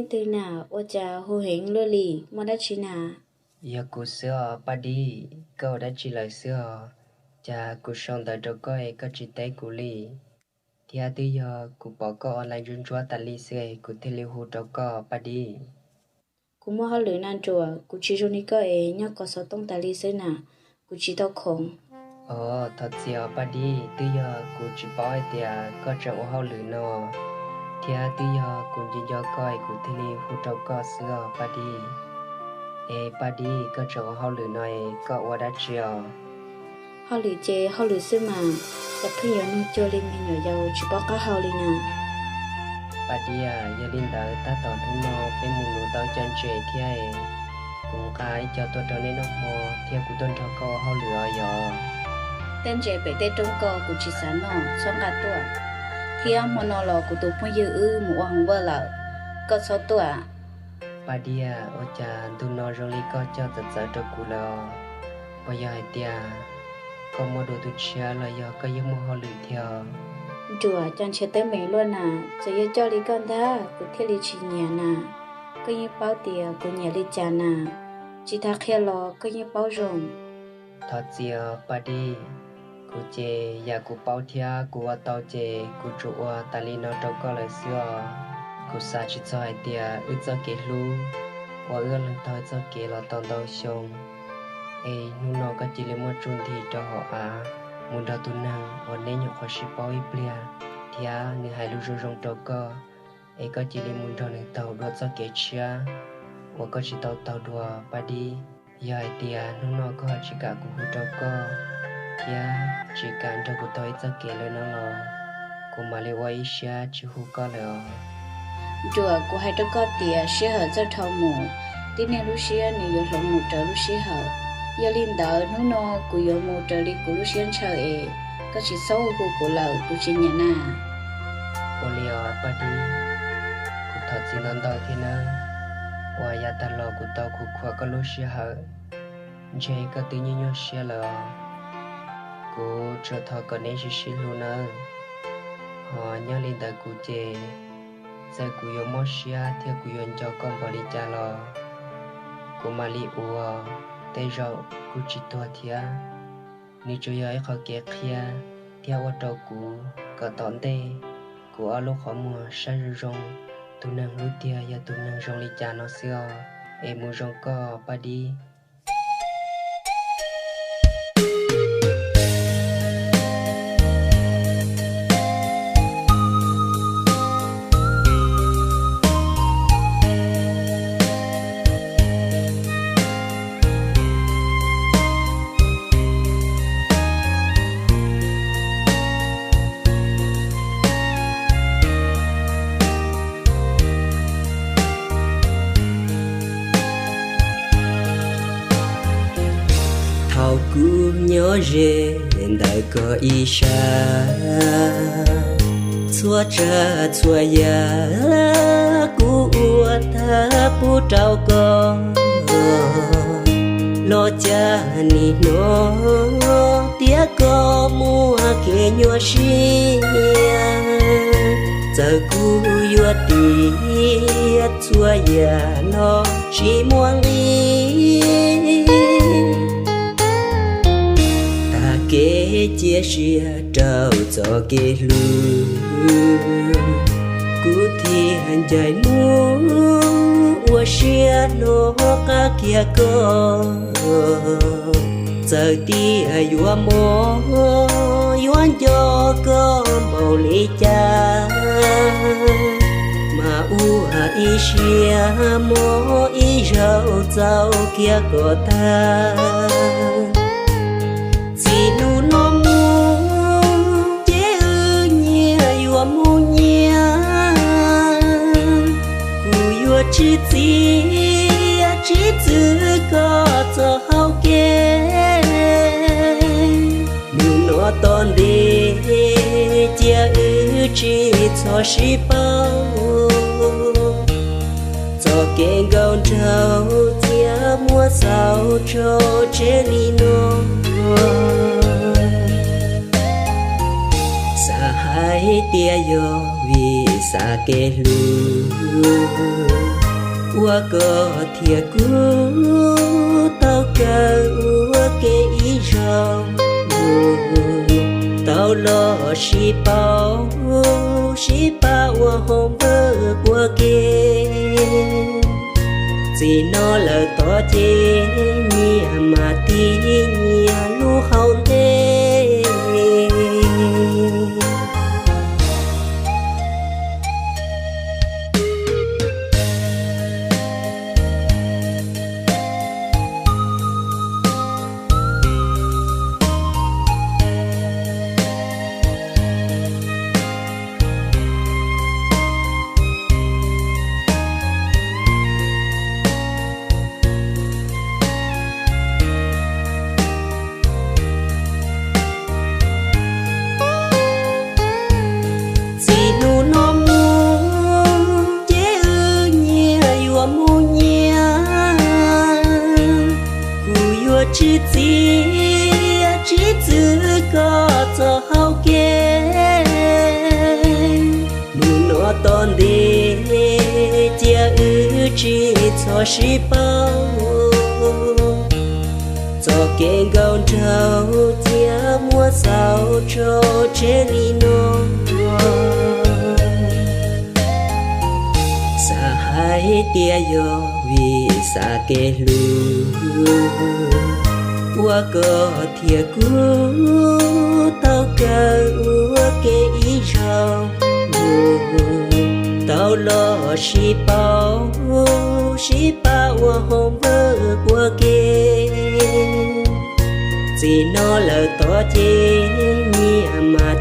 Leej twg na, ua cas hu heev luaj li, muaj dab tsi na? Yog kuv xwb os Paj Dib, koj ua dab tsi lawm xwb os? Cas kuv sau ntawv rau koj es koj tsis teb kuv li, thiab twb yog kuv pom koj online ntsuab ntsuab tas li xwb es kuv thiaj li hu rau koj Paj Dib. Kuv muaj hauj lwm na Nruas, kuv tsis zoo li koj es nyob kos xov tooj tas li xwb na, kuv tsis tau khoom. Os, thov txim os Paj Dib, twb yog kuv tsis paub hais tias koj tseem ua hauj lwm no, thiab twb yog kuv nco nco koj es kuv thiaj li hu rau koj xwb os Paj Dib. Es Paj Dib, koj tseem ua hauj lwm no es koj ua dab tsi os? Hauj lwm ces hauj lwm xwb mas, cas pheej yuav nug cuag li me nyuam yaus tsis paub qab hau li na. Paj Dib, yog li ntawd tab tom hnub no peb mus nuv tau cov ntses thiab es kuv nqa ib co tuaj rau nej noj hmo thiab kuv tuaj nrog koj ua hauj lwm os yog. Tej ntses pem tej roob ko kuv tsis xav noj, txhob nqa tuaj, thiab hmo no los kuv tus phooj ywg wb mus ua homework lawm, koj txhob tuaj. Paj Dib, ua cas ntu no zoo li koj coj txawv txawv rau kuv lawm os? Puas yog hais tias koj muaj dua tus tshiab los yog koj yeej muaj hauj lwm thiab? Nruas, cas nrhiav teeb meem luaj na, txawm yog coj li koj ntag kuv thiaj li tsis nyiam na. Koj yeej paub tias kuv nyiam li cas na, tsis tas qhia los koj yeej paub zoo. Thov txim os Paj Dib, kuv ces yam kuv paub thiab kuv ua tau ces kuv tsuas ua tas li no rau koj lawm xwb os. Kuv xav tsis txog hais tias wb txoj kev hlub uas wb lees tau txoj kev los tau ntau xyoo, es hnub no koj cia li muaj tsuj nti rau hauv av mus nrog tus neeg uas neb nyuam qhuav sib paub ib pliag, thiab nws hais lus zoo zoo rau koj, es koj cia li mus nrog nws taug dua txoj kev tshiab uas koj tsis tau taug dua Paj Dib. Yog hais tias hnub no koj ho tsis kam kuv hu rau koj, thiab tsis kam nrog kuv taug ib txoj kev lawm no los, kuv mam li ua ib siab tsis hu koj lawm os. Nruas, kuv hais rau koj tias sij hawm txawj dhau mus, tib neeg lub siab nws yuav hloov mus raws lub sij hawm. Yog li ntawd hnub no kuv yuav mus raws li kuv lub siab ntshaw es koj tsis txhob hu hu kuv lawm, kuv tsis nyiam na. Ua li os Paj Dib, kuv thov txim ntau ntau thiab nawb, uas yav tag los kuv tau khuv khuam koj lub sij hawm, ntshe koj twb nyuaj nyuaj siab lawm os. Kuv tsuas thov kom neb sib sib hlub nawb. Ho nyob li ntawd kuv ces, txawm kuv yuav mob siab thiab kuv yuav nco koj npaum li cas los, kuv mam li ua, tej zaum kuj tsis tuag thiab. Nws tsuas yog ib qho kev qhia thiab ua rau kuv kom tom ntej kuv ob lub qhov muag saib zoo zoo, tus neeg hlub tiag yog tus neeg zoo li cas no xwb os. Es mus zoo koj Paj Dib. Thaum kuv nyob ze ntawm koj ib sab, txhua tsav txhua yam kuv ua tag pub rau koj. Los cas nim no tias koj muaj kev nyuaj siab, txawm kuv yuav tiav txhua yam los tsis muaj nqis. Tag kev cia siab rau txoj kev hlub, kuv thiaj ncaim mus ua siab hlob qab kiag koj. Txawm tias yuav mob yuav nco koj npaum li cas, mas ua ib siab mob ib zaug txaus kiag kom tag. Txij hnub no mus ces wb nyias yuav mus nyias, kuv yuav tsis txiav tsis txwv koj txoj hau kev. Hnub no tom ntej cia wb tsis txhob sib paub, txoj kev nkauj nraug cia muab xaus tso tseg li no. Xav hais tias yog vim xav kev hlub, ua koj thiab kuv tau kawm ua ke ib zaug. Tau los sib paub, sib pab ua hauv npawb ua ke. Txij no lawm tod ces nyias mam tig nyias lub hauv ntej. Txij hnub no mus ces wb nyias yuav mus nyias, kuv yuav tsis txiav tsis txwv koj txoj hau kev. Hnub no tom ntej cia wb tsis txhob sib paub, txoj kev nkauj nraug cia muab xaus tso tseg li no. Xav hais tias yog vim xav kev hlub, ua koj thiab kuv tau kawm ua ke ib zaug. Tau los sib paub, sib pab ua hauv npawb ua ke. Txij no lawm tod ces nyias mam